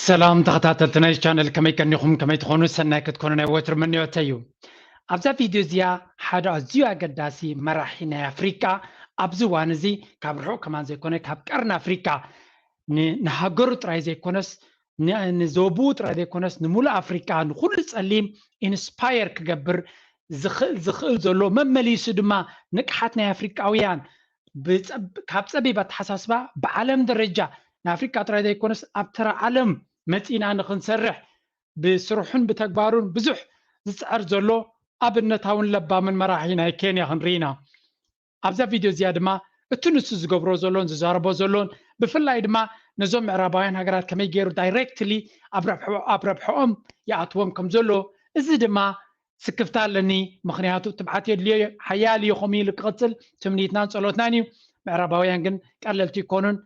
ሰላም ተኸታተልቲ ናይ ቻነል፣ ከመይ ቀኒኹም? ከመይ ትኾኑ? ሰናይ ክትኮኑ ናይ ወትሩ ምንዮተይ እዩ። ኣብዛ ቪድዮ እዚኣ ሓደ ኣዝዩ ኣገዳሲ መራሒ ናይ ኣፍሪቃ፣ ኣብዚ እዋን እዚ ካብ ርሑቕ ከማን ዘይኮነ ካብ ቀርኒ ኣፍሪቃ ን-፣ ንሃገሩ ጥራይ ዘይኮነስ ን-፣ ንዞብኡ ጥራይ ዘይኮነስ ንሙሉእ ኣፍሪቃ ንኹሉ ጸሊም ኢንስፓየር ክገብር ዝኽእል፣ ዝኽእል ዘሎ መመሊሱ ድማ ንቅሓት ናይ ኣፍሪቃውያን ብጸብ-፣ ካብ ጸቢብ ኣተሓሳስባ ብዓለም ደረጃ ንኣፍሪቃ ጥራይ ዘይኮነስ ኣብ ተራ ዓለም መጺና ንኽንሰርሕ ብስርሑን ብተግባሩን ብዙሕ ዝጽዕር ዘሎ ኣብነታውን ለባምን መራሒ ናይ ኬንያ ክንርኢ ኢና። ኣብዛ ቪድዮ እዚኣ ድማ እቲ ንሱ ዝገብሮ ዘሎን ዝዛረቦ ዘሎን ብፍላይ ድማ ነዞም ምዕራባውያን ሃገራት ከመይ ገይሩ ዳይሬክትሊ ኣብ ረብሐ-፣ ኣብ ረብሐኦም ይኣትዎም ከም ዘሎ፣ እዚ ድማ ስክፍታ ኣለኒ። ምኽንያቱ ትብዓት የድልዮ እዩ፣ ሓያል እዩ፣ ከምኡ ኢሉ ክቕጽል ትምኒትናን ጸሎትናን እዩ። ምዕራባውያን ግን ቀለልቲ ይኮኑን።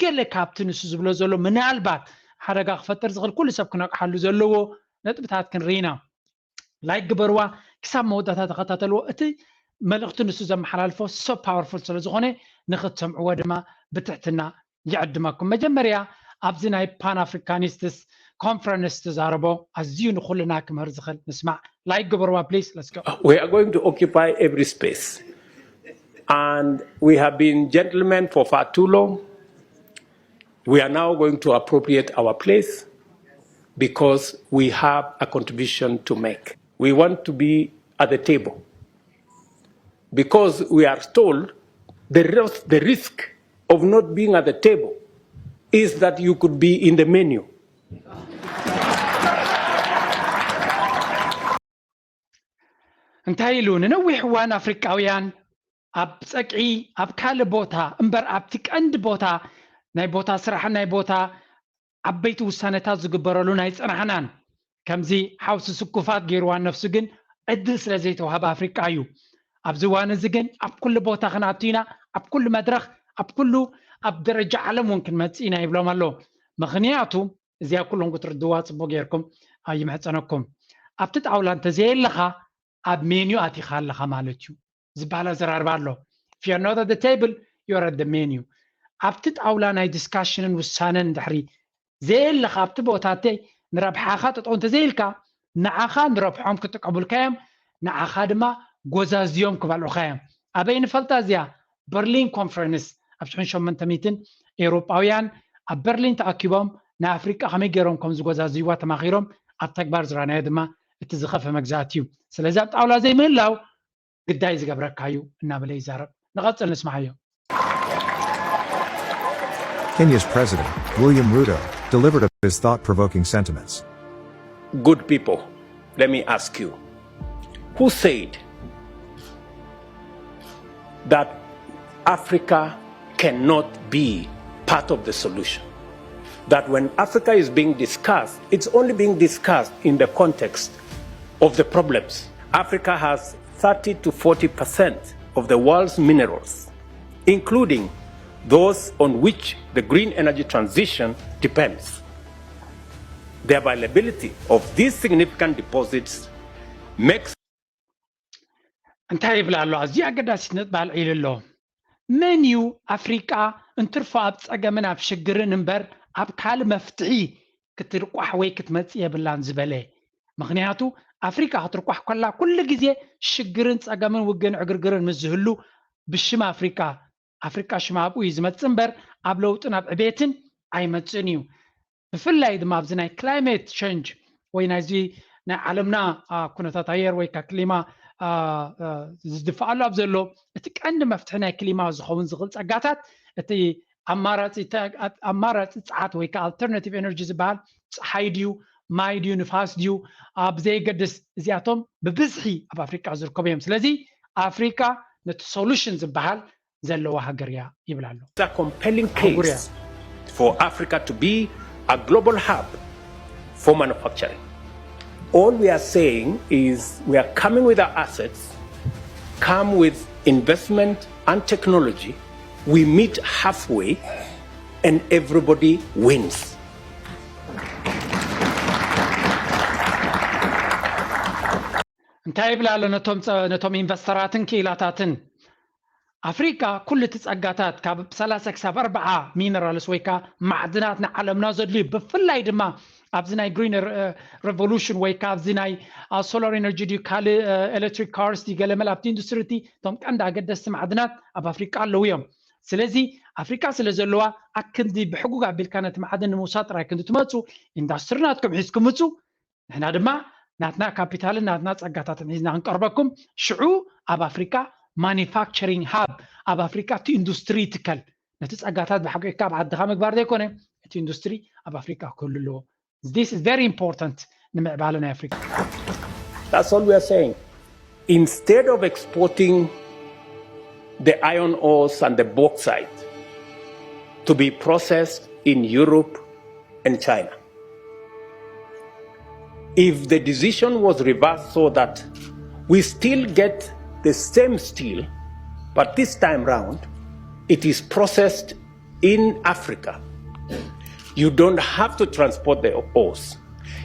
ገለ ካብቲ ንሱ ዝብሎ ዘሎ ምናልባት ሓደጋ ክፈጥር ዝኽእል ኩሉ ሰብ ክነቅሓሉ ዘለዎ ነጥብታት ክንርኢ ኢና። ላይክ ግበርዋ፣ ክሳብ መወዳእታ ተኸታተልዎ። እቲ መልእኽቲ ንሱ ዘመሓላልፎ so powerful ስለ ዝኾነ ንኽትሰምዕዎ ድማ ብትሕትና ይዕድመኩም። መጀመርያ ኣብዚ ናይ ፓን ኣፍሪካኒስትስ ኮንፈረንስ ተዛረቦ ኣዝዩ ንኹልና ክምህር ዝኽእል ንስማዕ። ላይክ ግበርዋ please, let's go. We are going to occupy every space and we have been gentlemen for far too long. We are now going to appropriate our place because we have a contribution to make. We want to be at the table because we are told the risk, the risk of not being at the table is that you could be in the menu. እንታይ ኢሉ? ንነዊሕ እዋን ኣፍሪቃውያን ኣብ ጸግዒ፣ ኣብ ካልእ ቦታ እምበር ኣብቲ ቀንዲ ቦታ ናይ ቦታ ስራሕን ናይ ቦታ ዓበይቲ ውሳነታት ዝግበረሉን ኣይጸናሕናን። ከምዚ ሓውሲ ስኩፋት ገይርዋ ነፍሱ ግን ዕድል ስለ ዘይተዋህበ ኣፍሪቃ እዩ። ኣብዚ እዋን እዚ ግን ኣብ ኩሉ ቦታ ክንኣቱ ኢና፣ ኣብ ኩሉ መድረኽ፣ ኣብ ኩሉ ኣብ ደረጃ ዓለም እውን ክንመጽእ ኢና ይብሎም ኣሎ። ምኽንያቱ እዚኣ ኩሎም ክትርድዋ ጽቡቅ ጌርኩም ኣይምሕጸነኩም። ኣብቲ ጣውላ እንተዘየለኻ ኣብ ሜንዩ ኣቲኻ ኣለኻ ማለት እዩ ዝበሃል ኣዘራርባ ኣሎ። If you're not at the table, you're at the menu። ኣብቲ ጣውላ ናይ ዲስካሽንን ውሳነን እንድሕሪ ዘየለኻ ኣብቲ ቦታተይ ንረብሓኻ ጠጠው እንተዘይልካ ንዓኻ ንረብሖም ክጥቀሙልካ እዮም፣ ንዓኻ ድማ ጎዛዝዮም ክበልዑኻ እዮም። ኣበይ ንፈልጣ እዚኣ? በርሊን ኮንፈረንስ ኣብ ሽሕን ሸሞንተ ሚእትን ኤውሮጳውያን ኣብ በርሊን ተኣኪቦም ንኣፍሪቃ ከመይ ገይሮም ከም ዝጎዛዝይዋ ተማኺሮም ኣብ ተግባር ዝረኣናዮ ድማ እቲ ዝኸፍአ መግዛእቲ እዩ። ስለዚ ኣብ ጣውላ ዘይምህላው ግዳይ ዝገብረካ እዩ እናበለ ይዛረብ። ንቐጽል ንስማዓዮ። Kenya's President, William Ruto, delivered of his thought-provoking sentiments. Good people, let me ask you, who said that Africa cannot be part of the solution? That when Africa is being discussed, it's only being discussed in the context of the problems. Africa has thirty to forty percent of the world's minerals, including those on which the green energy transition depends. The availability of these significant deposits makes እንታይ ይብል ኣሎ? ኣዝዩ ኣገዳሲት ነጥቢ ኣልዒሉ ኣሎ። መን እዩ ኣፍሪቃ እንትርፎ ኣብ ጸገምን ኣብ ሽግርን እምበር ኣብ ካልእ መፍትሒ ክትርቋሕ ወይ ክትመጽእ የብላን ዝበለ? ምኽንያቱ ኣፍሪቃ ክትርቋሕ ከላ ኩሉ ግዜ ሽግርን ጸገምን ውግን ዕግርግርን ምስ ዝህሉ ብሽም ኣፍሪቃ ኣፍሪቃ ሽም ኣብኡ እዩ ዝመጽእ እምበር ኣብ ለውጥን ኣብ ዕቤትን ኣይመጽእን እዩ። ብፍላይ ድማ ኣብዚ ናይ ክላይሜት ቸንጅ ወይ ናይዚ ናይ ዓለምና ኩነታት ኣየር ወይ ከዓ ክሊማ ዝድፍኣሉ ኣብ ዘሎ እቲ ቀንዲ መፍትሒ ናይ ክሊማ ዝኸውን ዝኽእል ጸጋታት እቲ ኣማራጺ ጸዓት ወይ ከዓ ኣልተርናቲቭ ኤነርጂ ዝበሃል ጸሓይ ድዩ ማይ ድዩ ንፋስ ድዩ ኣብ ዘይገድስ እዚኣቶም ብብዝሒ ኣብ ኣፍሪቃ ዝርከቡ እዮም። ስለዚ ኣፍሪቃ ነቲ ሶሉሽን ዝበሃል ዘለዋ ሃገር እያ ይብል ኣሎ። It's a compelling case for Africa to be a global hub for manufacturing. All we are saying is we are coming with our assets, come with investment and technology, we meet halfway and everybody wins. እንታይ ይብል ኣሎ ነቶም ኢንቨስተራትን ክኢላታትን ኣፍሪካ ኩሉ እቲ ፀጋታት ካብ ሰላሳ ክሳብ ኣርባዓ ሚነራልስ ወይ ከዓ ማዕድናት ንዓለምና ዘድልዩ፣ ብፍላይ ድማ ኣብዚ ናይ ግሪን ሬቮሉሽን ወይ ከዓ ኣብዚ ናይ ሶላር ኤነርጂ ድዩ ካልእ ኤሌክትሪክ ካርስ ድዩ ገለመል ኣብቲ ኢንዱስትሪ እቲ እቶም ቀንዲ ኣገደስቲ ማዕድናት ኣብ ኣፍሪካ ኣለዉ እዮም። ስለዚ ኣፍሪካ ስለ ዘለዋ ኣክንዲ ብሕጉግ ኣቢልካ ነቲ ማዕድን ንምውሳድ ጥራይ ክንዲ ትመፁ ኢንዳስትሪ ናትኩም ሒዝኩም ምፁ። ንሕና ድማ ናትና ካፒታልን ናትና ፀጋታትን ሒዝና ክንቀርበኩም። ሽዑ ኣብ ኣፍሪካ ማኒፋክቸሪንግ ሃብ፣ ኣብ ኣፍሪካ እቲ ኢንዱስትሪ ይትከል። ነቲ ፀጋታት ብሓቂካ ኣብ ዓድኻ ምግባር ዘይኮነ እቲ ኢንዱስትሪ ኣብ ኣፍሪካ ክህሉ ኣለዎ። This is very important ንምዕባለ ናይ ኣፍሪካ። That's all we are saying. Instead of exporting the iron ores and the bauxite to be processed in Europe and China, if the decision was reversed so that we still get the same steel, but this time round it is processed in Africa, you don't have to transport the ores.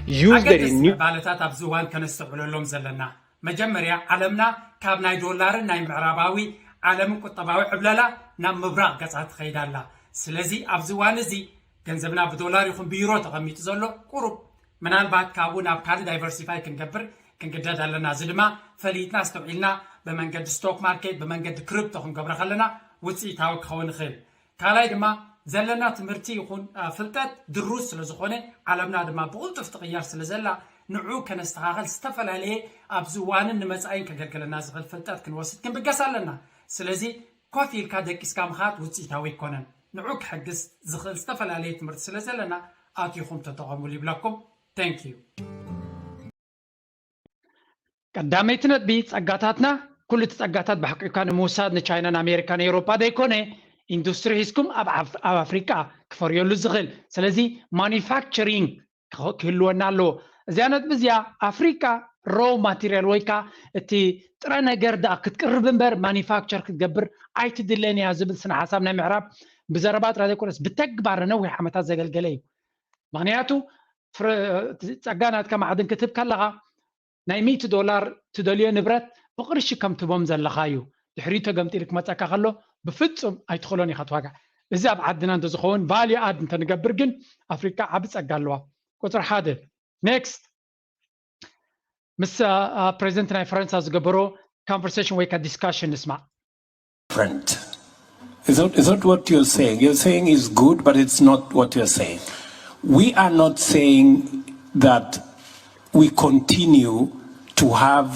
Use the ኣገደስቲ renew- ምዕባለታት ኣብዚ እዋን ከነስተውዕለሎም ዘለና፣ መጀመርያ ዓለምና ካብ ናይ ዶላርን ናይ ምዕራባዊ ዓለምን ቁጠባዊ ዕብለላ ናብ ምብራቕ ገጻ ትኸይድ ኣላ። ስለዚ ኣብዚ እዋን እዚ ገንዘብና ብዶላር ይኹን ብዩሮ ተቐሚጡ ዘሎ ቁሩብ ምናልባት ካብኡ ናብ ካልእ ዳይቨርሲፋይ ክንገብር ክንግደድ ኣለና። እዚ ድማ ፈሊጥና ኣስተውዒልና ብመንገዲ ስቶክ ማርኬት ብመንገዲ ክሪፕቶ ክንገብሮ ከለና ውፅኢታዊ ክኸውን ይኽእል። ካልኣይ ድማ ዘለና ትምህርቲ ይኹን ፍልጠት ድሩዝ ስለ ዝኾነ ዓለምና ድማ ብቕልጡፍ ትቕየር ስለ ዘላ ንዑ ከነስተኻኸል ዝተፈላለየ ኣብዚ እዋንን ንመፃኢን ከገልግለና ዝኽእል ፍልጠት ክንወስድ ክንብገስ ኣለና። ስለዚ ኮፍ ኢልካ ደቂስካ ምኻድ ውፅኢታዊ ኣይኮነን። ንዑ ክሕግዝ ዝኽእል ዝተፈላለየ ትምህርቲ ስለ ዘለና ኣቲኹም ተጠቐሙሉ ይብለኩም። Thank you። ቀዳመይቲ ነጥቢ ጸጋታትና፣ ኩሉ እቲ ጸጋታት ብሓቂካ ንምውሳድ ንቻይናን ኣሜሪካን ኤውሮጳ ዘይኮነ ኢንዱስትሪ ሒዝኩም ኣብ ኣፍ- ኣብ ኣፍሪቃ ክፈርየሉ ዝኽእል። ስለዚ ማኒፋክቸሪንግ ክህ- ክህልወና ኣለዎ። እዚኣ ነጥቢ እዚኣ ኣፍሪቃ ሮ ማቴሪያል ወይ ከዓ እቲ ጥረ ነገር ደኣ ክትቅርብ እምበር ማኒፋክቸር ክትገብር ኣይትድለን እያ ዝብል ስነ ሓሳብ ናይ ምዕራብ ብዘረባ ጥራይ ዘይኮነስ ብተግባር ነዊሕ ዓመታት ዘገልገለ እዩ። ምክንያቱ ፍረ- ጸጋ ናትካ ማዕድን ክትህብ ከለኻ ናይ ሚእቲ ዶላር ትደልዮ ንብረት ብቕርሺ ከም ትቦም ዘለኻ እዩ። ድሕሪኡ ተገምጢሉ ክመፀካ ከሎ ብፍፁም ኣይትኽእሎን ኢኻ ትዋጋዕ። እዚ ኣብ ዓድና እንተዝኸውን ቫልዩ ኣድ እንተንገብር ግን ኣፍሪካ ዓቢ ጸጋ ኣለዋ። ቁፅሪ ሓደ ኔክስት ምስ ፕሬዚደንት ናይ ፈረንሳ ዝገበሮ ኮንቨርሴሽን ወይ ከዓ ዲስካሽን ንስማዕ። different. Is that, is that what you're saying? You're saying is good, but it's not what you're saying. We are not saying that we continue to have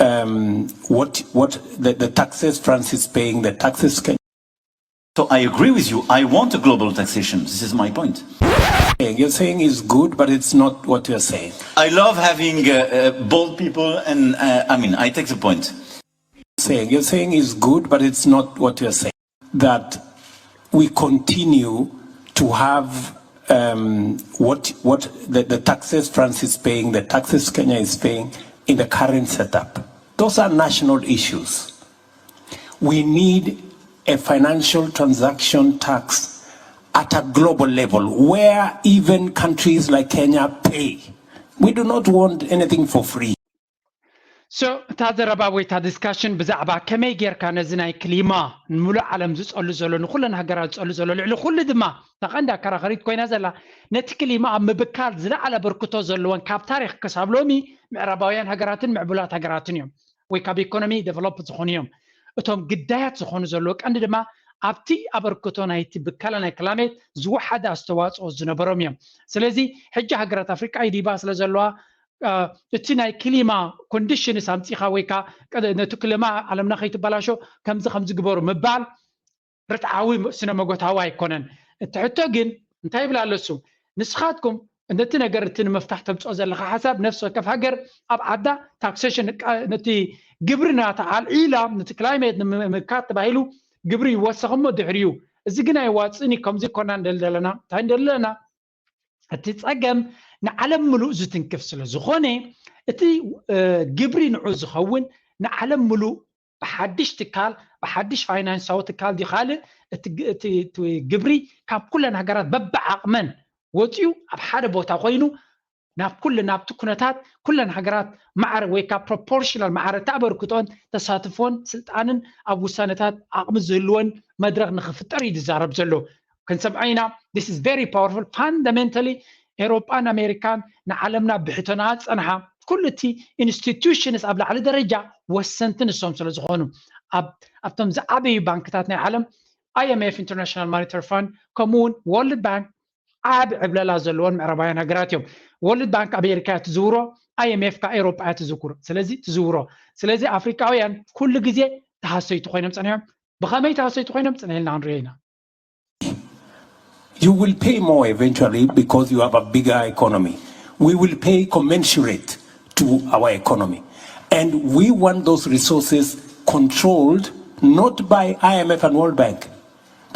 um, what what the, the taxes France is paying, the taxes can. So I agree with you. I want a global taxation. This is my point. You're saying is good, but it's not what you're saying. I love having uh, uh, bold people, and uh, I mean, I take the point. Saying you're saying is good, but it's not what you're saying. That we continue to have um, what what the, the taxes France is paying, the taxes Kenya is paying in the current setup. Those are national issues. We need a financial transaction tax at a global level where even countries like Kenya pay. We do not want anything for free. So እታ ዘረባ ወይ እታ ዲስካሽን ብዛዕባ ከመይ ጌርካ ነዚ ናይ ክሊማ ንሙሉእ ዓለም ዝፀሉ ዘሎ ንኩለን ሃገራት ዝፀሉ ዘሎ ልዕሊ ኩሉ ድማ እታ ቀንዲ ኣከራኸሪት ኮይና ዘላ ነቲ ክሊማ ኣብ ምብካል ዝለዓለ ኣበርክቶ ዘለወን ካብ ታሪክ ክሳብ ሎሚ ምዕራባውያን ሃገራትን ምዕቡላት ሃገራትን እዮም ወይ ካብ ኢኮኖሚ ዴቨሎፕ ዝኾኑ እዮም። እቶም ግዳያት ዝኾኑ ዘለዎ ቀንዲ ድማ ኣብቲ ኣበርክቶ ናይቲ ብከላ ናይ ክላሜት ዝወሓደ ኣስተዋፅኦ ዝነበሮም እዮም። ስለዚ ሕጂ ሃገራት ኣፍሪቃ ይዲባ ስለ ዘለዋ እቲ ናይ ክሊማ ኮንዲሽንስ ኣምፂኻ ወይ ከዓ ነቲ ክሊማ ዓለምና ከይትበላሾ ከምዚ ከምዚ ግበሩ ምባል ርትዓዊ ስነ መጎታዊ ኣይኮነን። እቲ ሕቶ ግን እንታይ ይብል ኣሎ እሱ ንስኻትኩም ነቲ ነገር እቲ ንምፍታሕ ተምፅኦ ዘለካ ሓሳብ ነፍሲ ወከፍ ሃገር ኣብ ዓዳ ታክሴሽን ነቲ ግብሪ ናታ ኣልዒላ ነቲ ክላይሜት ንምምካት ተባሂሉ ግብሪ ይወሰኽ እሞ ድሕሪኡ እዚ ግን ኣይዋፅእን እዩ ከምዚ ኮና ንደሊ ዘለና እንታይ ንደሊ ዘለና እቲ ፀገም ንዓለም ምሉእ ዝትንክፍ ስለ ዝኾነ እቲ ግብሪ ንዑ ዝኸውን ንዓለም ምሉእ ብሓድሽ ትካል ብሓድሽ ፋይናንሳዊ ትካል ድዩ ካልእ እቲ ግብሪ ካብ ኩለን ሃገራት በብዓቕመን ወፂኡ ኣብ ሓደ ቦታ ኮይኑ ናብ ኩሉ ናብቲ ኩነታት ኩለን ሃገራት ማዕረ ወይ ካብ ፕሮፖርሽናል ማዕረ ተበርክቶን ተሳትፎን ስልጣንን ኣብ ውሳነታት ዓቕሚ ዝህልወን መድረኽ ንኽፍጠር እዩ ዝዛረብ ዘሎ። ክንሰምዖ ኢና። This is very powerful. Fundamentally ኤሮጳን ኣሜሪካን ንዓለምና ብሕቶና ዝጸንሓ ኩሉ እቲ ኢንስቲቱሽንስ ኣብ ላዕሊ ደረጃ ወሰንቲ ንሶም ስለ ዝኾኑ ኣብቶም ዝዓበዩ ባንክታት ናይ ዓለም I M F International Monetary Fund ከምኡ እውን World Bank ዓቢ ዕብለላ ዘለዎን ምዕራባውያን ሃገራት እዮም። World Bank ኣሜሪካ እያ ትዝውሮ፣ I M F ካ ኤሮጳ እያ ትዝውሮ። ስለዚ ትዝውሮ ስለዚ ኣፍሪቃውያን ኩሉ ግዜ ተሃሰይቲ ኮይኖም ጸኒሖም። ብኸመይ ተሃሰይቲ ኮይኖም ጸኒሕልና ክንሪኦ ኢና። You will pay more eventually because you have a bigger economy. We will pay commensurate to our economy. And we want those resources controlled not by I M F and World Bank.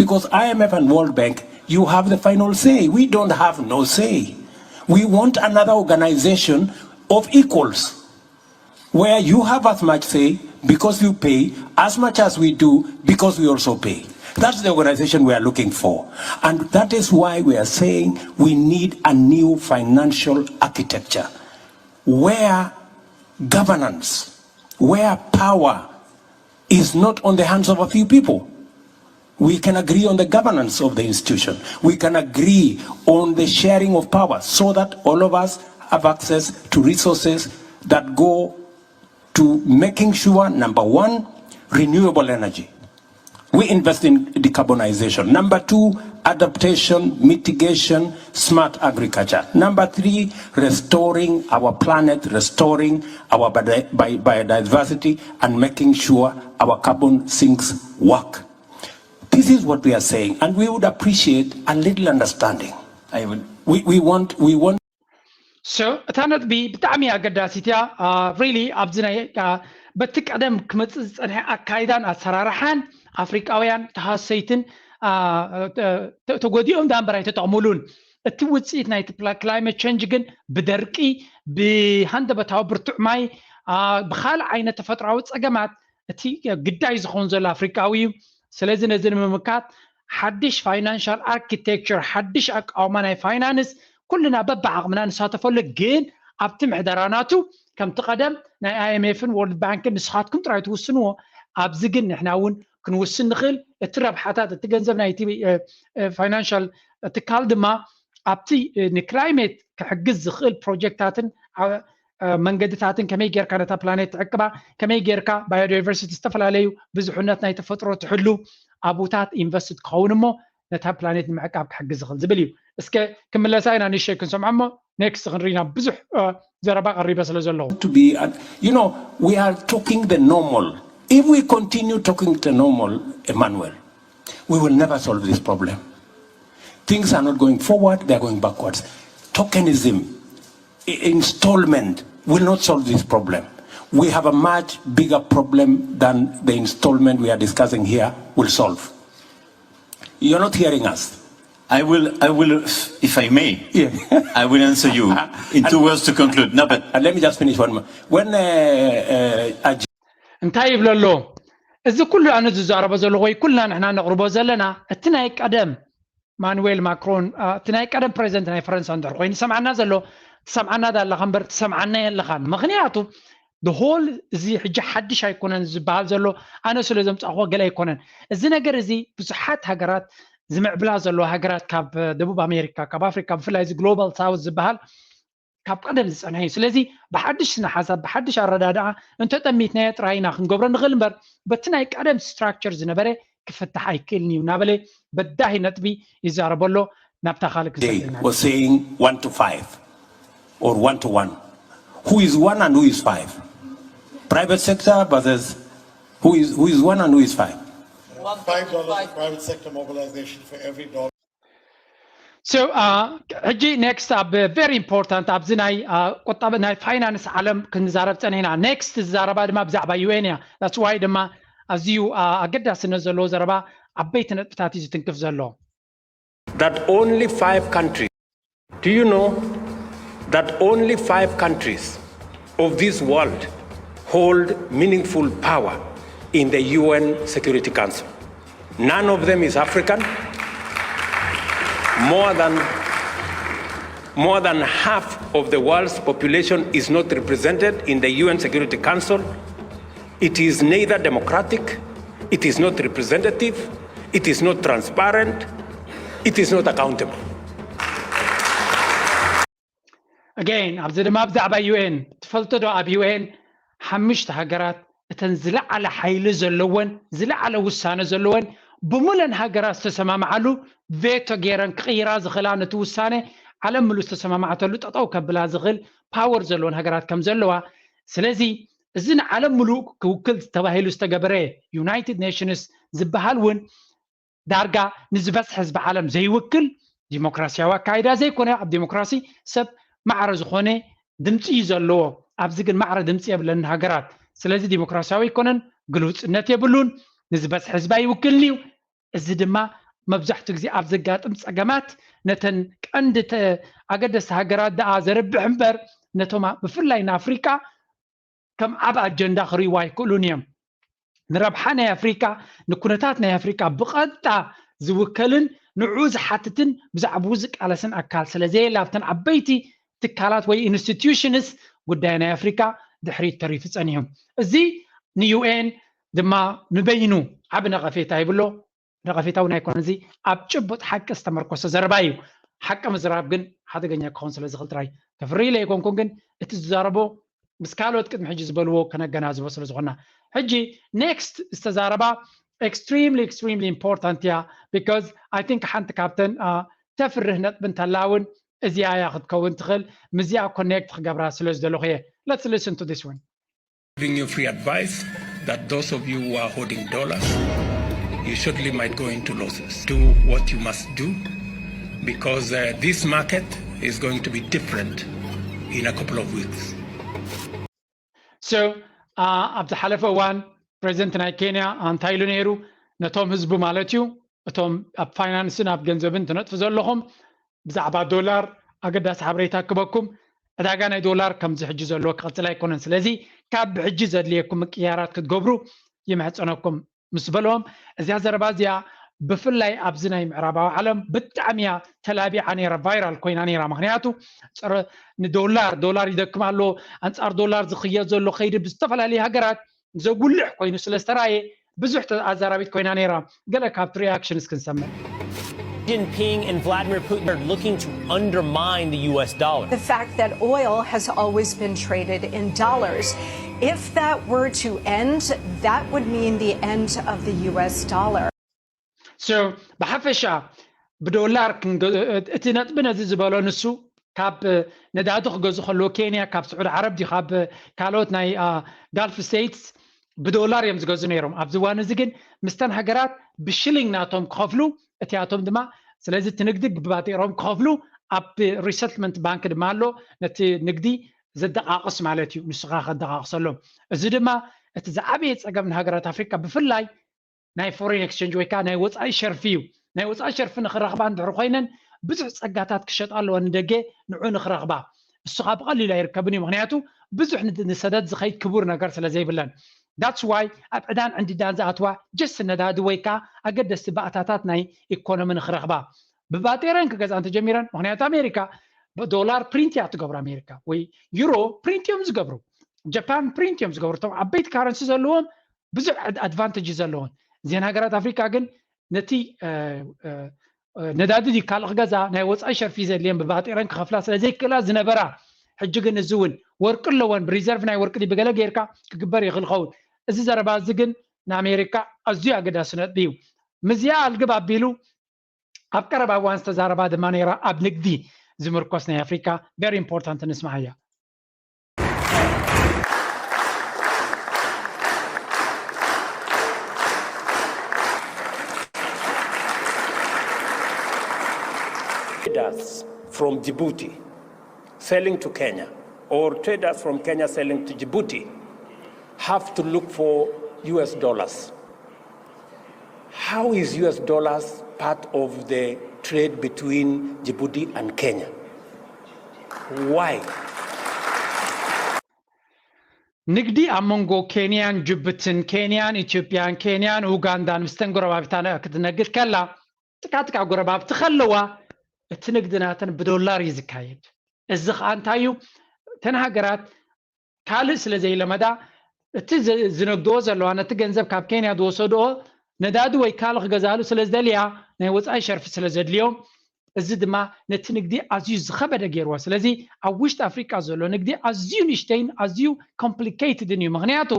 Because I M F and World Bank, you have the final say. We don't have no say. We want another organization of equals where you have as much say because you pay as much as we do because we also pay. That's the organization we are looking for. And that is why we are saying we need a new financial architecture where governance, where power is not on the hands of a few people. We can agree on the governance of the institution. We can agree on the sharing of power so that all of us have access to resources that go to making sure, number one, renewable energy. We invest in decarbonization. Number two, adaptation, mitigation, smart agriculture. Number three, restoring our planet, restoring our biodiversity, and making sure our carbon sinks work. This is what we are saying, and we would appreciate a little understanding. I would. We, we want, we want. So እታ ነጥቢ ብጣዕሚ ኣገዳሲት እያ። ሪሊ ኣብዚ ናይ በቲ ቀደም ክመፅእ ዝፀንሐ ኣካይዳን ኣሰራርሓን ኣፍሪቃውያን ተሃሰይትን ተጎዲኦም ዳንበር ኣይተጠቕሙሉን። እቲ ውፅኢት ናይቲ ክላይመት ቸንጅ ግን ብደርቂ፣ ብሃንደበታዊ ብርቱዕ ማይ፣ ብካልእ ዓይነት ተፈጥሯዊ ፀገማት እቲ ግዳይ ዝኸውን ዘሎ ኣፍሪቃዊ እዩ። ስለዚ ነዚ ንምምካት ሓድሽ ፋይናንሻል ኣርኪቴክቸር፣ ሓድሽ ኣቃውማ ናይ ፋይናንስ ኩልና በብዓቕምና ንሳተፈሉ፣ ግን ኣብቲ ምሕደራ ናቱ ከምቲ ቀደም ናይ I M F ን World Bank ን ንስኻትኩም ጥራይ ትውስንዎ። ኣብዚ ግን ንሕና እውን ክንውስን ንኽእል። እቲ ረብሓታት፣ እቲ ገንዘብ ናይቲ ፋይናንሻል ትካል ድማ ኣብቲ ንክላይሜት ክሕግዝ ዝኽእል ፕሮጀክታትን መንገድታትን ከመይ ጌርካ ነታ ፕላኔት ትዕቅባ፣ ከመይ ጌርካ ባዮዳይቨርሲቲ፣ ዝተፈላለዩ ብዙሕነት ናይ ተፈጥሮ ትሕሉ ኣብታት ኢንቨስት ክኸውን እሞ ነታ ፕላኔት ንምዕቃብ ክሕግዝ ዝኽእል ዝብል እዩ። እስከ ክምለሳ ኢና ንእሽተይ ክንሰምዖ እሞ ኔክስት ክንርኢ ኢና። ብዙሕ ዘረባ ቀሪበ ስለ ዘለኹ። To be, you know, we are talking the normal. If we continue talking the normal, Emmanuel, we will never solve this problem. Things are not going forward, they are going backwards. Tokenism, installment will not solve this problem. We have a much bigger problem than the installment we are discussing here will solve. You're not hearing us. I will, I will, if I may, yeah. I will answer you in two words to conclude. No, but and let me just finish one more. When uh, uh, እንታይ ይብለሎ እዚ ኩሉ ኣነ ዝዛረቦ ዘለኹ ወይ ኩልና ንሕና ነቕርቦ ዘለና እቲ ናይ ቀደም ማኑዌል ማክሮን እቲ ናይ ቀደም ፕሬዚደንት ናይ ፈረንሳ እንድሕር ኮይኑ ዝሰምዓና ዘሎ ትሰምዓና ዳለኻ እምበር ትሰምዓና የለኻን። ምኽንያቱ ሆል እዚ ሕጂ ሓድሽ ኣይኮነን ዝበሃል ዘሎ ኣነ ስለ ዘምፃእኹዎ ገለ ኣይኮነን። እዚ ነገር እዚ ብዙሓት ሃገራት ዝምዕብላ ዘለዋ ሃገራት ካብ ደቡብ ኣሜሪካ ካብ ኣፍሪካ ብፍላይ እዚ ግሎባል ሳውት ዝበሃል ካብ ቀደም ዝፀንሐ እዩ። ስለዚ ብሓድሽ ስነ ሓሳብ ብሓድሽ ኣረዳድኣ እንተጠሚትናዮ ጥራይ ኢና ክንገብሮ ንኽእል እምበር በቲ ናይ ቀደም ስትራክቸር ዝነበረ ክፍታሕ ኣይክእልን እዩ እናበለ በዳሂ ነጥቢ ይዛረበ ኣሎ። ናብታ ካልእ ክሰደና was saying one to five or one to one. Who is one and who is five? Private sector versus who is, who is one and who is five? Five dollars of private sector mobilization for every dollar. So uh, ሕጂ ኔክስት ኣብ ቨሪ ኢምፖርታንት ኣብዚ ናይ ቁጠባ ናይ ፋይናንስ ዓለም ክንዛረብ ፀኒሕና። ኔክስት ዝዛረባ ድማ ብዛዕባ ዩ ኤን እያ። ዳትስ ዋይ ድማ ኣዝዩ ኣገዳስነት ዘለዎ ዘረባ ዓበይቲ ነጥብታት እዩ ዝትንክፍ ዘሎ። That only five countries, do you know that only five countries of this world hold meaningful power in the U N Security Council? None of them is African. More than, more than half of the world's population is not represented in the U N Security Council. It is neither democratic, it is not representative, it is not transparent, it is not accountable. Again ኣብዚ ድማ ብዛዕባ ዩ ኤን ትፈልጡ ዶ? ኣብ ዩ ኤን ሓሙሽተ ሃገራት እተን ዝለዓለ ሓይሊ ዘለወን ዝለዓለ ውሳነ ዘለወን ብሙለን ሃገራት ዝተሰማምዓሉ ቬቶ ገይረን ክቕይራ ዝኽእላ ነቲ ውሳነ ዓለም ምሉ ዝተሰማማዕተሉ ጠጠው ከብላ ዝኽእል ፓወር ዘለወን ሃገራት ከም ዘለዋ ስለዚ እዚ ንዓለም ምሉእ ክውክል ተባሂሉ ዝተገበረ ዩናይትድ ኔሽንስ ዝበሃል እውን ዳርጋ ንዝበዝሐ ህዝቢ ዓለም ዘይውክል ዲሞክራሲያዊ ኣካይዳ ዘይኮነ ኣብ ዲሞክራሲ ሰብ ማዕረ ዝኾነ ድምፂ እዩ ዘለዎ ኣብዚ ግን ማዕረ ድምፂ የብለንን ሃገራት ስለዚ ዲሞክራሲያዊ ኣይኮነን ግልውፅነት የብሉን ንዝበዝሐ ህዝቢ ኣይውክልን እዩ እዚ ድማ መብዛሕትኡ ግዜ ኣብ ዘጋጥም ፀገማት ነተን ቀንዲ ኣገደስቲ ሃገራት ደኣ ዘርብሕ እምበር ነቶም ብፍላይ ንኣፍሪቃ ከም ዓብ ኣጀንዳ ክርእይዎ ኣይክእሉን እዮም ንረብሓ ናይ ኣፍሪቃ ንኩነታት ናይ ኣፍሪቃ ብቐጥታ ዝውከልን ንዕኡ ዝሓትትን ብዛዕባኡ ዝቃለስን ኣካል ስለ ዘየለ ኣብተን ዓበይቲ ትካላት ወይ ኢንስቲትዩሽንስ ጉዳይ ናይ ኣፍሪቃ ድሕሪት ተሪፉ ጸኒሑ እዚ ንዩኤን ድማ ንበይኑ ዓቢ ነቐፌታ ይብሎ ነቐፌታ እውን ኣይኮነን እዚ ኣብ ጭቡጥ ሓቂ ዝተመርኮሰ ዘረባ እዩ ሓቂ ምዝራብ ግን ሓደገኛ ክኸውን ስለ ዝኽእል ጥራይ ተፍርይ ኢለ ኣይኮንኩን ግን እቲ ዝዛረቦ ምስ ካልኦት ቅድሚ ሕጂ ዝበልዎ ከነገናዝቦ ስለ ዝኾና ሕጂ ኔክስት ዝተዛረባ extremely extremely important እያ because I think ሓንቲ ካብተን ተፍርህ ነጥቢ እንተላ እውን እዚኣ እያ ክትከውን ትኽእል ምስዚኣ ኮኔክት ክገብራ ስለ ዝደለኹ እየ let's listen to this one Giving you free advice that those of you who are holding dollars, you shortly might go into losses. Do what you must do because uh, this market is going to be different in a couple of weeks. So uh, ኣብ ዝሓለፈ እዋን ፕሬዚደንት ናይ ኬንያ እንታይ ኢሉ ነይሩ ነቶም ህዝቡ ማለት እዩ እቶም ኣብ ፋይናንስን ኣብ ገንዘብን ትነጥፉ ዘለኹም ብዛዕባ ዶላር ኣገዳሲ ሓበሬታ ክበኩም ዕዳጋ ናይ ዶላር ከምዚ ሕጂ ዘለዎ ክቕፅል ኣይኮነን ስለዚ ካብ ብሕጂ ዘድልየኩም ምቅያራት ክትገብሩ ይምሕፀነኩም ምስ በልዎም እዚኣ ዘረባ እዚኣ ብፍላይ ኣብዚ ናይ ምዕራባዊ ዓለም ብጣዕሚ እያ ተላቢዓ ነይራ ቫይራል ኮይና ነይራ ምክንያቱ ፀረ ንዶላር ዶላር ይደክም ኣሎ ኣንፃር ዶላር ዝኽየድ ዘሎ ከይዲ ብዝተፈላለዩ ሃገራት ዘጉልሕ ኮይኑ ስለ ዝተራየ ብዙሕ ኣዛራቢት ኮይና ነይራ ገለ ካብቲ ሪኣክሽንስ ክንሰምዕ Jinping and Vladimir Putin are looking to undermine the U S dollar. The fact that oil has always been traded in dollars. If that were to end, that would mean the end of the U S dollar. So ብሓፈሻ ብዶላር እቲ ነጥቢ ነዚ ዝበሎ ንሱ ካብ ነዳዲ ክገዙ ከለዎ ኬንያ ካብ ስዑድ ዓረብ ዲ ካብ ካልኦት ናይ ጋልፍ ስቴትስ ብዶላር እዮም ዝገዙ ነይሮም ኣብዚ እዋን እዚ ግን ምስተን ሃገራት ብሽሊንግ ናቶም ክኸፍሉ እቲኣቶም ድማ ስለዚ እቲ ንግዲ ብባጤሮም ክኸፍሉ ኣብ ሪሰትልመንት ባንክ ድማ ኣሎ ነቲ ንግዲ ዘደቃቅስ ማለት እዩ ንስኻ ከደቃቅሰሎም እዚ ድማ እቲ ዝዓበየ ፀገም ንሃገራት ኣፍሪካ ብፍላይ ናይ ፎሬን ኤክስቸንጅ ወይ ከዓ ናይ ወፃኢ ሸርፊ እዩ ናይ ወፃኢ ሸርፊ ንክረኽባ እንድሕር ኮይነን ብዙሕ ፀጋታት ክሸጣ ኣለዋ ንደገ ንዑ ንክረኽባ እሱ ከዓ ብቀሊሉ ኣይርከብን እዩ ምክንያቱ ብዙሕ ንሰደድ ዝኸይድ ክቡር ነገር ስለ ዘይብለን that's why ኣብ ዕዳን ዕንድዳን ዝኣትዋ ጀስት ነዳዲ ወይ ከዓ ኣገደስቲ ባእታታት ናይ ኢኮኖሚ ንክረኽባ ብባጤረን ክገዝኣ እንተጀሚረን ምክንያቱ ኣሜሪካ ዶላር ፕሪንት እያ ትገብሩ ኣሜሪካ ወይ ዩሮ ፕሪንት እዮም ዝገብሩ ጃፓን ፕሪንት እዮም ዝገብሩ እቶም ዓበይቲ ካረንሲ ዘለዎም ብዙሕ ኣድቫንቴጅ ዘለዎን እዘን ሃገራት ኣፍሪካ ግን ነቲ ነዳዲ ድዩ ካልእ ክገዛ ናይ ወፃኢ ሸርፊ ዘድልየን ብባጤረን ክኸፍላ ስለ ዘይክእላ ዝነበራ ሕጂ ግን እዚ እውን ወርቂ ኣለወን ብሪዘርቭ ናይ ወርቂ ብገለ ጌርካ ክግበር ይኽእል ኸውን እዚ ዘረባ እዚ ግን ንኣሜሪካ ኣዝዩ ኣገዳሲ ነጥቢ እዩ ምዝያ ኣልግብ ኣቢሉ ኣብ ቀረባ እዋን ዝተዛረባ ድማ ነይራ ኣብ ንግዲ ዝምርኮስ ናይ ኣፍሪካ very important ንስማዓያ traders from Djibouti selling to Kenya or traders from Kenya selling to Djibouti have to look for U S dollars. How is U S dollars part of the trade between Djibouti and Kenya? Why? ንግዲ ኣብ መንጎ ኬንያን ጅቡትን ኬንያን ኢትዮጵያን ኬንያን ኡጋንዳን ምስተን ጎረባብታ ክትነግድ ከላ ጥቃጥቃ ጎረባብቲ ከለዋ እቲ ንግዲ ናተን ብዶላር እዩ ዝካየድ እዚ ከዓ እንታይ እዩ? እተን ሃገራት ካልእ ስለ ዘይለመዳ፣ እቲ ዝ- ዝነግድኦ ዘለዋ፣ ነቲ ገንዘብ ካብ ኬንያ ዝወሰድኦ ነዳዲ ወይ ካልእ ክገዛሉ ስለ ዝደልያ፣ ናይ ወፃኢ ሸርፊ ስለ ዘድልዮም፣ እዚ ድማ ነቲ ንግዲ ኣዝዩ ዝኸበደ ገይርዎ። ስለዚ ኣብ ውሽጢ ኣፍሪቃ ዘሎ ንግዲ ኣዝዩ ንእሽተይን ኣዝዩ ኮምፕሊኬትድን እዩ። ምክንያቱ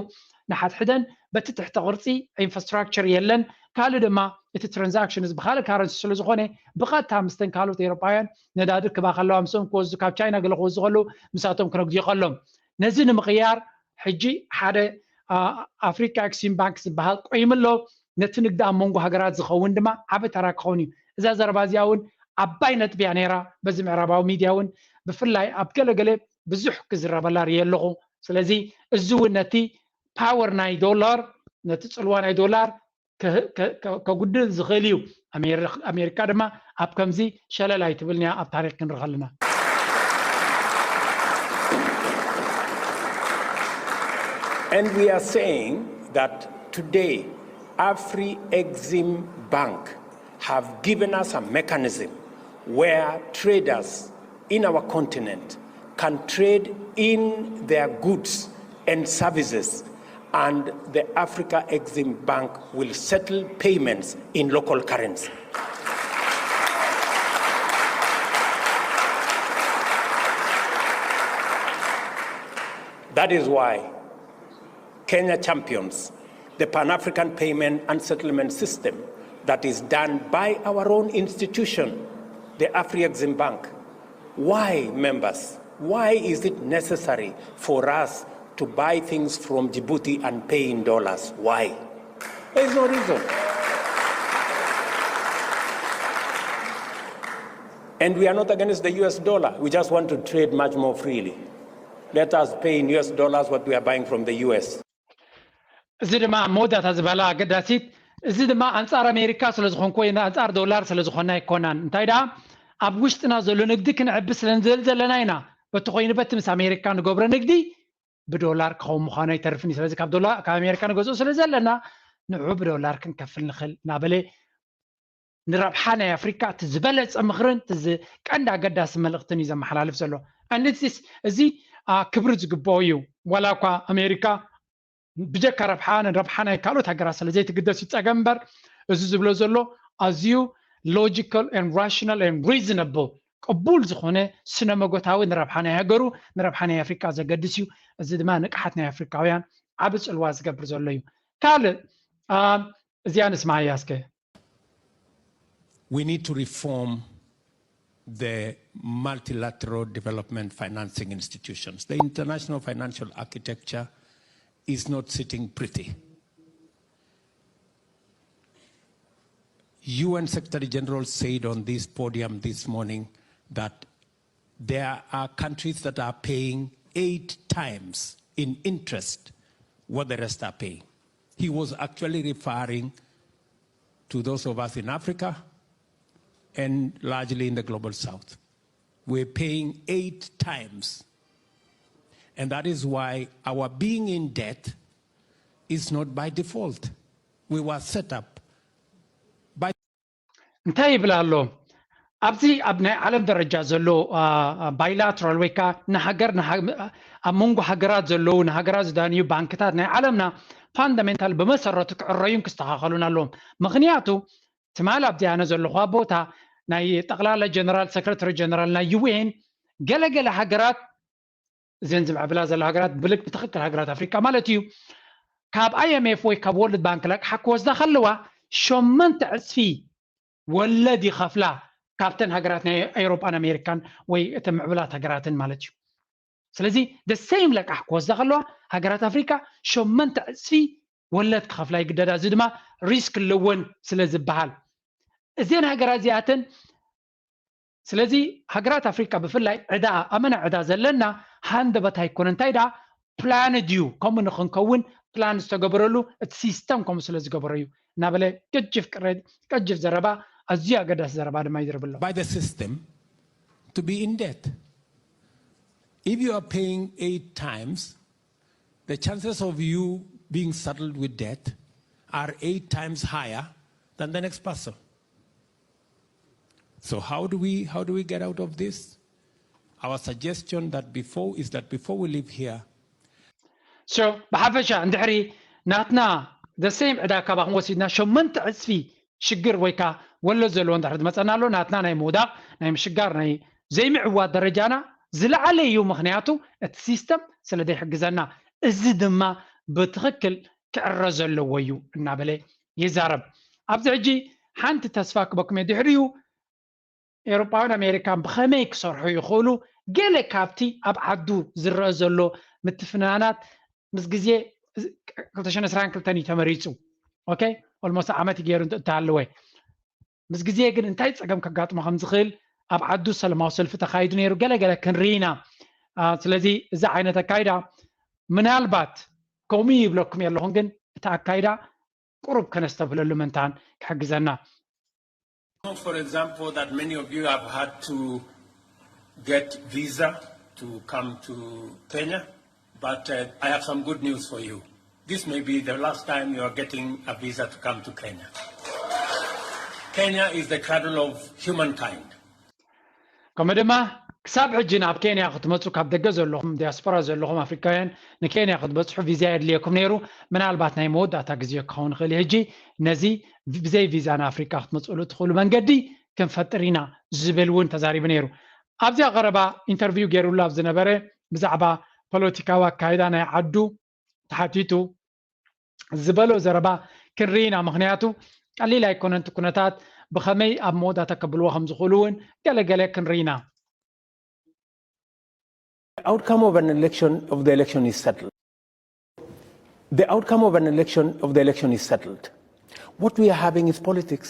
ንሓድሕደን በቲ ትሕተ ቅርፂ ኢንፍራስትራክቸር የለን። ካልእ ድማ እቲ ትራንዛክሽን ብካልእ ካረንሲ ስለ ዝኾነ፣ ብቐጥታ ምስተን ካልኦት ኤውሮጳውያን ነዳዲ ክባ ከለዋ፣ ምስኦም ክወስዱ፣ ካብ ቻይና ገለ ክወስዱ ከለዉ፣ ምሳቶም ክነግድዩ ከሎም። ነዚ ንምቕያር ሕጂ ሓደ ኣፍሪካ ኤክስቼንጅ ባንክ ዝበሃል ቆይሙ ኣሎ። ነቲ ንግዲ ኣብ መንጎ ሃገራት ዝኸውን ድማ ዓቢ ተራ ክኸውን እዩ። እዛ ዘረባ እዚኣ እውን ዓባይ ነጥቢ እያ ነይራ። በዚ ምዕራባዊ ሚድያ እውን ብፍላይ ኣብ ገለገለ ብዙሕ ክዝረበላ ርእየ ኣለኹ። ስለዚ እዚ እውን ነቲ ፓወር ናይ ዶላር፣ ነቲ ፅልዋ ናይ ዶላር ከጉድል ዝኽእል እዩ። ኣሜሪካ ድማ ኣብ ከምዚ ሸለል ኣይትብልን እያ፣ ኣብ ታሪክ ክንርኢ ከለና። And we are saying that today, Afri Exim Bank have given us a mechanism where traders in our continent can trade in their goods and services, and the Africa Exim Bank will settle payments in local currency. That is why Kenya champions the Pan African payment and settlement system that is done by our own institution, the Afri Exim Bank. Why, members? Why is it necessary for us to buy things from Djibouti and pay in dollars? Why? There is no reason. And we are not against the U S dollar. We just want to trade much more freely. Let us pay in U S dollars what we are buying from the U S. እዚ ድማ ኣብ መወዳእታ ዝበላ ኣገዳሲት፣ እዚ ድማ ኣንጻር ኣሜሪካ ስለ ዝኾንኩ ወይ ኣንጻር ዶላር ስለ ዝኾንና ኣይኮናን። እንታይ ደኣ፣ ኣብ ውሽጥና ዘሎ ንግዲ ክንዕቢ ስለ ንደሊ ዘለና ኢና። በቲ ኮይኑ በቲ ምስ ኣሜሪካ ንገብሮ ንግዲ ብዶላር ክኸውን ምዃኑ ኣይተርፍን እዩ። ስለዚ ካብ ዶላር፣ ካብ ኣሜሪካ ንገዝኦ ስለ ዘለና፣ ንዑ ብዶላር ክንከፍል ንኽእል እናበለ ንረብሓ ናይ ኣፍሪካ እቲ ዝበለፀ ምኽርን እቲ ዝ- ቀንዲ ኣገዳሲ መልእኽትን እዩ ዘመሓላልፍ ዘሎ። And this is- እዚ አ፣ ክብሪ ዝግብኦ እዩ። ዋላ እኳ ኣሜሪካ ብጀካ ረብሓ ንረብሓ ናይ ካልኦት ሃገራት ስለ ዘይትግደስ እዩ ፀገም እምበር፣ እዚ ዝብሎ ዘሎ ኣዝዩ logical and rational and reasonable፣ ቅቡል ዝኾነ ስነ መጎታዊ፣ ንረብሓ ናይ ሃገሩ፣ ንረብሓ ናይ ኣፍሪካ ዘገድስ እዩ። እዚ ድማ ንቅሓት ናይ ኣፍሪካውያን ዓቢ ፅልዋ ዝገብር ዘሎ እዩ። ካልእ አ፣ እዚኣ ንስማዓያ እስከ። We need to reform the multilateral development financing institutions. The international financial architecture is not sitting pretty. U N Secretary General said on this podium this morning that there are countries that are paying eight times in interest what the rest are paying. He was actually referring to those of us in Africa and largely in the global south. We're paying eight times. And that is why our being in debt is not by default. We were set up by እንታይ ይብል ኣሎ? ኣብዚ ኣብ ናይ ዓለም ደረጃ ዘሎ ባይላትራል ወይ ከዓ ንሃገር ንሃ- ኣብ መንጎ ሃገራት ዘለዉ ንሃገራት ዝዳንዩ ባንክታት ናይ ዓለምና ፋንዳሜንታል ብመሰረቱ ክዕረዩን ክስተኻኸሉን ኣለዎም። ምክንያቱ ትማል ኣብዚ ኣነ ዘለኹዋ ቦታ ናይ ጠቕላላ ጀነራል ሰክረታሪ ጀነራል ናይ ዩ ኤን ገለገለ ሃገራት እዘን ዝምዕብላ ዘለዋ ሃገራት ብልክ ብትኽክል ሃገራት ኣፍሪካ ማለት እዩ ካብ ኣይ ኤም ኤፍ ወይ ካብ ወርልድ ባንክ ለቅሓ ክወስዳ ከለዋ ሸመንተ ዕፅፊ ወለድ ይኸፍላ ካብተን ሃገራት ናይ ኤውሮጳን ኣሜሪካን ወይ እተን ምዕብላት ሃገራትን ማለት እዩ። ስለዚ the same ለቃሕ ክወስዳ ከለዋ ሃገራት ኣፍሪካ ሸመንተ ዕፅፊ ወለድ ክኸፍላ ይግደዳ። እዚ ድማ ሪስክ ኣለወን ስለ ዝበሃል እዘን ሃገራት እዚኣተን ስለዚ ሃገራት ኣፍሪካ ብፍላይ ዕዳ ኣመና ዕዳ ዘለና ሃንደበት ኣይኮነ እንታይ ደኣ ፕላን ድዩ ከምኡ ንክንከውን ፕላን ዝተገበረሉ እቲ ሲስተም ከምኡ ስለ ዝገበሮ እዩ እናበለ ቀጅፍ ቅሬት ቀጅፍ ዘረባ ኣዝዩ ኣገዳሲ ዘረባ ድማ ይዝርብ ኣሎ። by the system to be in debt. If you are paying eight times, the chances of you being saddled with debt are eight times higher than the next person. So how do we how do we get out of this? Our suggestion that before is that before we leave here, so ብሓፈሻ እንድሕሪ ናትና the same ዕዳ ካባኹም ወሲድና ሸመንተ ዕፅፊ ሽግር ወይ ከዓ ወለድ ዘለዎ እንድሕሪ ዝመፀና ኣሎ ናትና ናይ ምውዳቕ ናይ ምሽጋር ናይ ዘይምዕዋት ደረጃና ዝለዓለ እዩ። ምክንያቱ እቲ ሲስተም ስለ ዘይሕግዘና፣ እዚ ድማ ብትኽክል ክዕረ ዘለዎ እዩ እናበለ ይዛረብ። ኣብዚ ሕጂ ሓንቲ ተስፋ ክበኩም እየ። ድሕሪኡ ኤውሮጳውያን ኣሜሪካን ብኸመይ ክሰርሑ ይኽእሉ? ገለ ካብቲ ኣብ ዓዱ ዝረአ ዘሎ ምትፍናናት ምስ ግዜ ክልተ ሽሕን ዕስራን ክልተን እዩ ተመሪፁ። ኦኬ፣ ኦልሞስት ዓመት እዩ ገይሩ እንተ- እንተሃለወ ምስ ግዜ ግን እንታይ ፀገም ከጋጥሞ ከም ዝኽእል ኣብ ዓዱ ሰላማዊ ሰልፊ ተካይዱ ነይሩ። ገለገለ ክንርኢ ኢና። አ፣ ስለዚ እዚ ዓይነት ኣካይዳ ምናልባት ከምኡ ይብለኩም የለኹም፣ ግን እቲ ኣካይዳ ቁሩብ ከነስተብህለሉ ምንታን ክሕግዘና። For example, that many of you have had to get visa to come to Kenya, but uh, I have some good news for you. This may be the last time you are getting a visa to come to Kenya. Kenya is the cradle of humankind. ከምኡ ድማ ክሳብ ሕጂ ናብ ኬንያ ክትመፁ ካብ ደገ ዘለኹም ዲያስፖራ ዘለኹም ኣፍሪካውያን ንኬንያ ክትበፅሑ ቪዛ የድልየኩም ነይሩ። ምናልባት ናይ መወዳእታ ግዜ ክኸውን ይኽእል እዩ። ሕጂ ነዚ ብዘይ ቪዛ ንኣፍሪካ ክትመፅእሉ ትኽእሉ መንገዲ ክንፈጥር ኢና ዝብል እውን ተዛሪቡ ነይሩ። ኣብዚኣ ቀረባ ኢንተርቪው ገይሩሉ ኣብ ዝነበረ ብዛዕባ ፖለቲካዊ ኣካይዳ ናይ ዓዱ ተሓቲቱ ዝበሎ ዘረባ ክንርኢ ኢና። ምክንያቱ ቀሊል ኣይኮነን እቲ ኩነታት ብኸመይ ኣብ መወዳእታ ከብልዎ ከም ዝኽእሉ እውን ገለገለ ክንርኢ ኢና። The outcome of an election of the election is settled. The outcome of an election of the election is settled. What we are having is politics,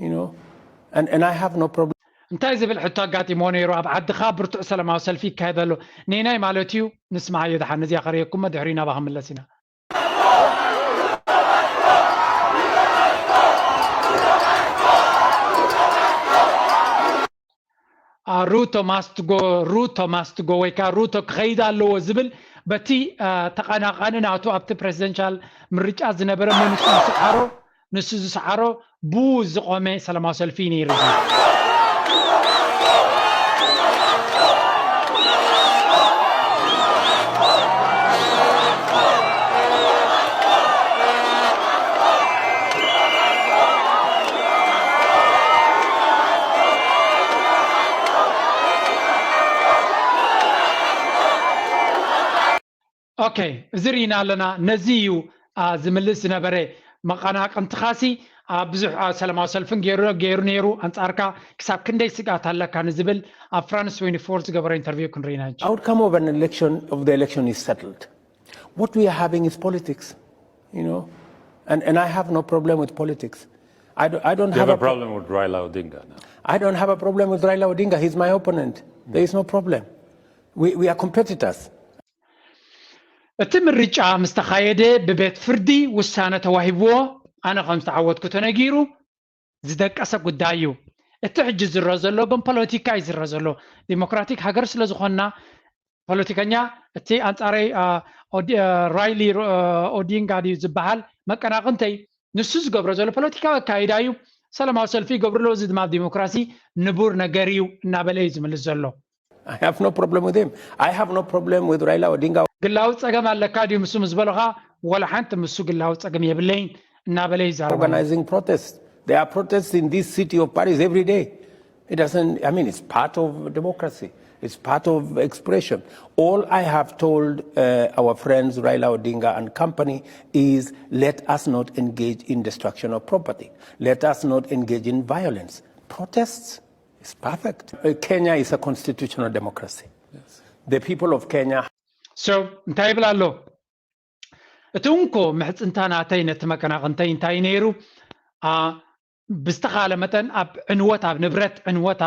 you know, and, and I have no problem. እንታይ ዝብል ሕቶ ኣጋጢሞ ነይሩ? ኣብ ዓድኻ ብርቱዕ ሰላማዊ ሰልፊ ይካየድ ኣሎ። ነናይ ማለት እዩ? ንስማዓዮ ደሓን። ነዚኣ ከርእየኩም ድሕሪ ናባኻ ምለስ ኢና። ሩቶ ማስትጎ ሩቶ ማስትጎ ወይ ከዓ ሩቶ ክኸይድ ኣለዎ ዝብል በቲ ተቐናቓኒ ናቱ ኣብቲ ፕሬዚደንሻል ምርጫ ዝነበረ መንሱ ዝሰዓሮ ንሱ ዝሰዓሮ ብኡ ዝቖመ ሰላማዊ ሰልፊ እዩ ነይሩ። ኦኬ፣ እዚ ርኢና ኣለና። ነዚ እዩ ዝምልስ ዝነበረ። መቐናቕንትኻሲ ብዙሕ ሰላማዊ ሰልፍን ገይሩ ነይሩ ኣንጻርካ፣ ክሳብ ክንደይ ስግኣት ኣለካ ንዝብል ኣብ ፍራንስ ትዌንቲ ፎር ዝገበሮ ኢንተርቪው ክንርኢና። Outcome of an election of the election is settled. What we are having is politics, you know, and, and I have no problem with politics. I don't, I don't You have have a a problem with Raila Odinga now? I don't have a problem with Raila Odinga. He's my opponent. There is no problem. We, we are competitors. እቲ ምርጫ ምስ ተኻየደ ብቤት ፍርዲ ውሳነ ተዋሂብዎ፣ ኣነ ከም ዝተዓወትኩ ተነጊሩ ዝደቀሰ ጉዳይ እዩ። እቲ ሕጂ ዝረአ ዘሎ ግን ፖለቲካ እዩ ዝረአ ዘሎ። ዲሞክራቲክ ሃገር ስለ ዝኾንና ፖለቲከኛ እቲ ኣንጻረይ ራይሊ ኦዲንጋ ድዩ ዝበሃል መቀናቕንተይ ንሱ ዝገብሮ ዘሎ ፖለቲካዊ ኣካይዳ እዩ። ሰላማዊ ሰልፊ ይገብርሎ፣ እዚ ድማ ኣብ ዲሞክራሲ ንቡር ነገር እዩ እናበለ እዩ ዝምልስ ዘሎ። I have no problem with him. I have no problem with Raila Odinga. ግላዊ ጸገም ኣለካ ድዩ ምስ ምስ በለኻ፣ ወላ ሓንቲ ምሱ ግላዊ ጸገም የብለይን እናበለ ይዛረብ ኣሎ። Organizing protests. There are protests in this city of Paris every day. It doesn't, I mean, it's part of democracy. It's part of expression. All I have told uh, our friends Raila Odinga and company is let us not engage in destruction of property. Let us not engage in violence. Protests is perfect. Uh, Kenya is a constitutional democracy. The people of Kenya So እንታይ ይብል ኣሎ? እቲ እንኮ ምሕጽንታ ናተይ ነቲ መቀናቕንተይ እንታይ ነይሩ? ብዝተኻለ መጠን ኣብ ዕንወት፣ ኣብ ንብረት ዕንወት፣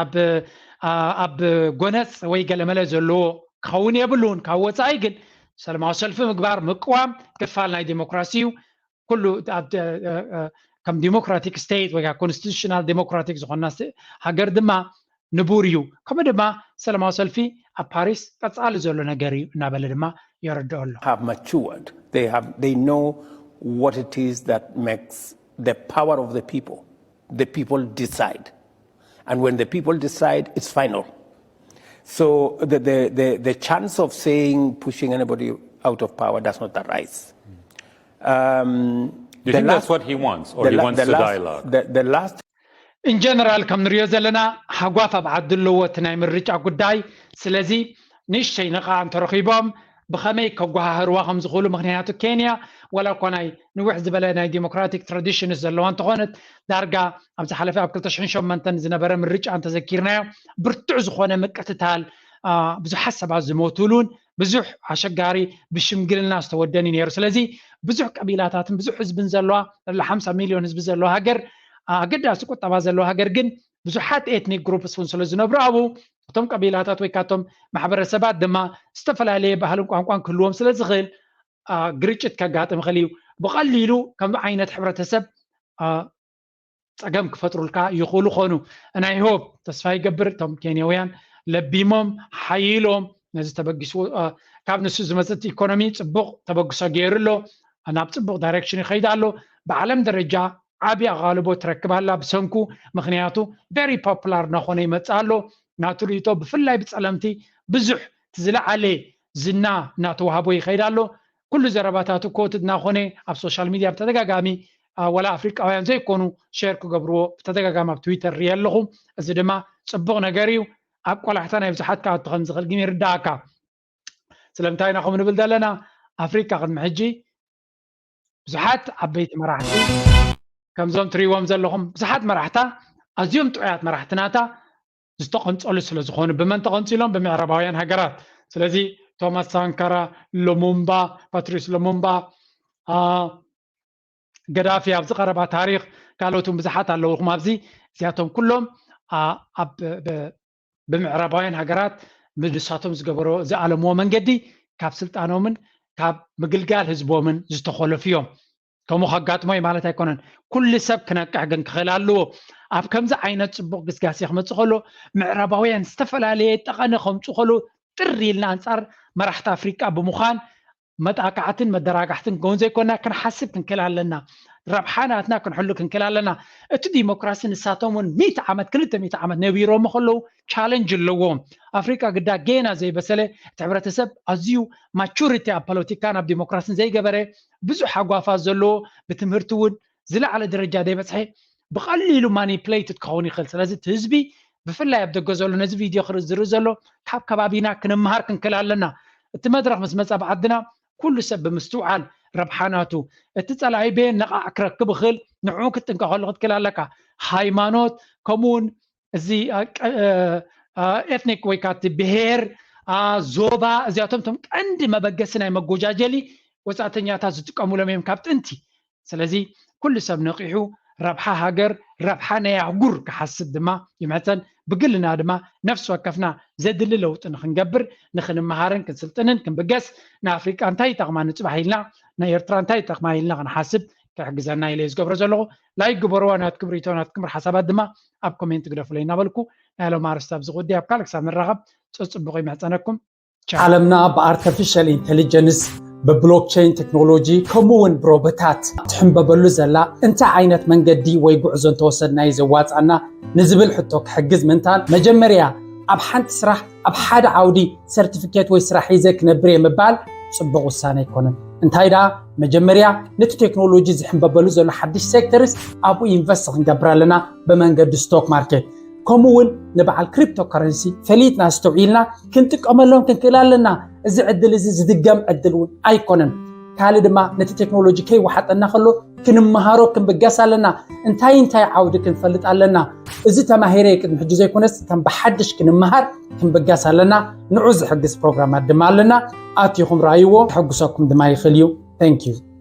ኣብ ጎነጽ ወይ ገለመለ ዘለዎ ክኸውን የብሉን። ካብ ወጻኢ ግን ሰላማዊ ሰልፊ ምግባር፣ ምቅዋም ክፋል ናይ ዲሞክራሲ እዩ። ኩሉ ከም ዲሞክራቲክ ስቴት ወይ ኮንስቲቱሽናል ዲሞክራቲክ ዝኾና ሃገር ድማ ንቡር እዩ። ከምኡ ድማ ሰላማዊ ሰልፊ ኣብ ፓሪስ ቀጻሊ ዘሎ ነገር እዩ እናበለ ድማ የረድኦ ኣሎ። Have matured. They have, they know what it is that makes the power of the people. The people decide. And when the people decide, it's final. So the, the, the, the chance of saying pushing anybody out of power does not arise. Um, Do you think that's what he wants, or he wants to dialogue? The, the last ኢንጀነራል ከም ንሪኦ ዘለና ሃጓፍ ኣብ ዓዲ ኣለዎ እቲ ናይ ምርጫ ጉዳይ። ስለዚ ንእሽተይ ነቓ እንተረኺቦም ብኸመይ ከጓሃህርዋ ከም ዝኽእሉ፣ ምክንያቱ ኬንያ ዋላ እኳ ናይ ንውሕ ዝበለ ናይ ዲሞክራቲክ ትራዲሽንስ ዘለዋ እንተኾነት፣ ዳርጋ ኣብ ዝሓለፈ ኣብ ክልተ ሽሕን ሸሞንተን ዝነበረ ምርጫ እንተዘኪርናዮ ብርቱዕ ዝኾነ ምቅትታል፣ ብዙሓት ሰባት ዝሞትሉን ብዙሕ ኣሸጋሪ ብሽምግልና ዝተወደን እዩ ነይሩ። ስለዚ ብዙሕ ቀቢላታትን ብዙሕ ህዝብን ዘለዋ፣ ልዕሊ ሓምሳ ሚልዮን ህዝቢ ዘለዋ ሃገር፣ ኣገዳሲ ቁጠባ ዘለዋ ሃገር ግን ብዙሓት ኤትኒክ ግሩፕስ እውን ስለ ዝነብሩ ኣብኡ እቶም ቀቢላታት ወይ ካቶም ማሕበረሰባት ድማ ዝተፈላለየ ባህልን ቋንቋን ክህልዎም ስለ ዝኽእል፣ ግርጭት ከጋጥም ይኽእል እዩ። ብቐሊሉ ከም ዓይነት ሕብረተሰብ ጸገም ክፈጥሩልካ ይኽእሉ ኾኑ። ናይ ሆፕ ተስፋ ይገብር እቶም ኬንያውያን ለቢሞም ሓይሎም ነዚ ተበጊሱ፣ ካብ ንሱ ዝመፅእ ኢኮኖሚ ፅቡቕ ተበግሶ ገይሩ ኣሎ። ናብ ፅቡቕ ዳይሬክሽን ይኸይድ ኣሎ። ብዓለም ደረጃ ዓብዪ ኣቓልቦ ትረክብ ኣላ ብሰንኩ። ምክንያቱ ቨሪ ፖፑላር እናኾነ ይመፅእ ኣሎ። ናቱ ርእቶ ብፍላይ ብፀለምቲ ብዙሕ ዝለዓለ ዝና እናተዋህቦ ይኸይድ ኣሎ። ኩሉ ዘረባታቱ ኮትድ እናኾነ ኣብ ሶሻል ሚድያ ብተደጋጋሚ፣ ወላ ኣፍሪቃውያን ዘይኮኑ ሸር ክገብርዎ ብተደጋጋሚ ኣብ ትዊተር ሪኢ ኣለኹ። እዚ ድማ ፅቡቕ ነገር እዩ። ኣብ ቆላሕታ ናይ ብዙሓት ክኣቱ ከም ዝኽእል ግን ይርዳእካ። ስለምንታይ ኢና ከምኡ ንብል ዘለና? ኣፍሪቃ ቅድሚ ሕጂ ብዙሓት ዓበይቲ መራሕቲ፣ ከምዞም ትሪእዎም ዘለኹም ብዙሓት መራሕታ፣ ኣዝዮም ጥዑያት መራሕቲ ናታ ዝተቐንፀሉ ስለ ዝኾኑ። ብመን ተቐንፂሎም? ብምዕራባውያን ሃገራት። ስለዚ ቶማስ ሳንካራ፣ ሎሙምባ፣ ፓትሪስ ሎሙምባ፣ ገዳፊ ኣብዚ ቀረባ ታሪኽ፣ ካልኦት እውን ብዙሓት ኣለውኹም ኣብዚ። እዚኣቶም ኩሎም ኣብ ብምዕራባውያን ሃገራት ንሳቶም ዝገበሮ ዝኣለምዎ መንገዲ ካብ ስልጣኖምን ካብ ምግልጋል ህዝቦምን ዝተኾለፉ እዮም። ከምኡ ከጋጥሞ እዩ ማለት ኣይኮነን። ኩሉ ሰብ ክነቅሕ ግን ክኽእል ኣለዎ። ኣብ ከምዚ ዓይነት ፅቡቕ ግስጋሴ ክመፅእ ከሎ ምዕራባውያን ዝተፈላለየ ጠቐነ ከምፁ ከሎ ጥር ኢልና ኣንፃር መራሕቲ ኣፍሪቃ ብምዃን መጣቃዕትን መደራጋሕትን ከውን ዘይኮና ክንሓስብ ክንክእል ኣለና። ረብሓ ናትና ክንሕሉ ክንክእል ኣለና። እቲ ዲሞክራሲ ንሳቶም እውን ሚእቲ ዓመት ክልተ ሚእቲ ዓመት ነቢሮም ከለዉ ቻለንጅ ኣለዎም። ኣፍሪቃ ግዳ ጌና ዘይበሰለ፣ እቲ ሕብረተሰብ ኣዝዩ ማቹሪቲ ኣብ ፖለቲካን ኣብ ዲሞክራሲን ዘይገበረ፣ ብዙሕ ሃጓፋት ዘለዎ፣ ብትምህርቲ እውን ዝለዓለ ደረጃ ዘይበፅሐ፣ ብቐሊሉ ማኒፕሌትድ ክኸውን ይኽእል። ስለዚ እቲ ህዝቢ ብፍላይ ኣብ ደገ ዘሎ ነዚ ቪድዮ ክርኢ ዝርኢ ዘሎ ካብ ከባቢና ክንምሃር ክንክእል ኣለና። እቲ መድረኽ ምስ መፃ ብዓድና ኩሉ ሰብ ብምስትውዓል ረብሓናቱ፣ እቲ ፀላኢ በየን ነቓዕ ክረክብ ይኽእል ንዕኡ ክትጥንቀቐሉ ክትክእል ኣለካ። ሃይማኖት ከምኡውን እዚ ኤትኒክ ወይ ከዓ እቲ ብሄር፣ ዞባ፣ እዚኣቶም እቶም ቀንዲ መበገሲ ናይ መጎጃጀሊ ወፃእተኛታት ዝጥቀሙሎም እዮም ካብ ጥንቲ። ስለዚ ኩሉ ሰብ ነቒሑ ረብሓ ሃገር፣ ረብሓ ናይ ኣህጉር ክሓስብ ድማ ይምሕፀን። ብግልና ድማ ነፍሲ ወከፍና ዘድሊ ለውጢ ንክንገብር፣ ንክንመሃርን ክንስልጥንን ክንብገስ፣ ንኣፍሪቃ እንታይ ይጠቕማ ንፅባሕ ኢልና፣ ናይ ኤርትራ እንታይ ይጠቕማ ኢልና ክንሓስብ ክሕግዘና ኢለ ዝገብሮ ዘለኹ። ላይክ ግበርዋ ናትኩም ሪቶ ናትኩም ሓሳባት ድማ ኣብ ኮሜንት ግደፉለይ እናበልኩ ናይ ሎም ኣርስታ ኣብዚ ጉዳይ ኣብ ካልእ ክሳብ ንራኸብ ፅፅቡቕ ይምሕፀነኩም። ዓለምና ብኣርተፊሻል ኢንቴሊጀንስ፣ ብብሎክቸይን ቴክኖሎጂ ከምኡ እውን ብሮቦታት ትሕንበበሉ ዘላ እንታይ ዓይነት መንገዲ ወይ ጉዕዞ እንተወሰድና እዩ ዘዋፅኣና ንዝብል ሕቶ ክሕግዝ ምእንታን መጀመርያ ኣብ ሓንቲ ስራሕ ኣብ ሓደ ዓውዲ ሰርቲፊኬት ወይ ስራሕ ሒዘ ክነብር እየ ምባል ፅቡቕ ውሳነ ኣይኮነን። እንታይ ደኣ መጀመርያ ነቲ ቴክኖሎጂ ዝሕንበበሉ ዘሎ ሓድሽ ሴክተርስ ኣብኡ ኢንቨስት ክንገብር ኣለና ብመንገዲ ስቶክ ማርኬት። ከምኡ እውን ንበዓል ክሪፕቶ ከረንሲ ፈሊጥና ኣስተውዒልና ክንጥቀመሎም ክንክእል ኣለና። እዚ ዕድል እዚ ዝድገም ዕድል እውን ኣይኮነን። ካልእ ድማ ነቲ ቴክኖሎጂ ከይወሓጠና ከሎ ክንመሃሮ ክንብገስ ኣለና። እንታይ እንታይ ዓውዲ ክንፈልጥ ኣለና። እዚ ተማሂረ ቅድሚ ሕጂ ዘይኮነስ ከም ብሓድሽ ክንመሃር ክንብገስ ኣለና። ንዑ ዝሕግዝ ፕሮግራማት ድማ ኣለና። ኣቲኹም ረኣይዎ፣ ክሕጉሰኩም ድማ ይኽእል እዩ። Thank you።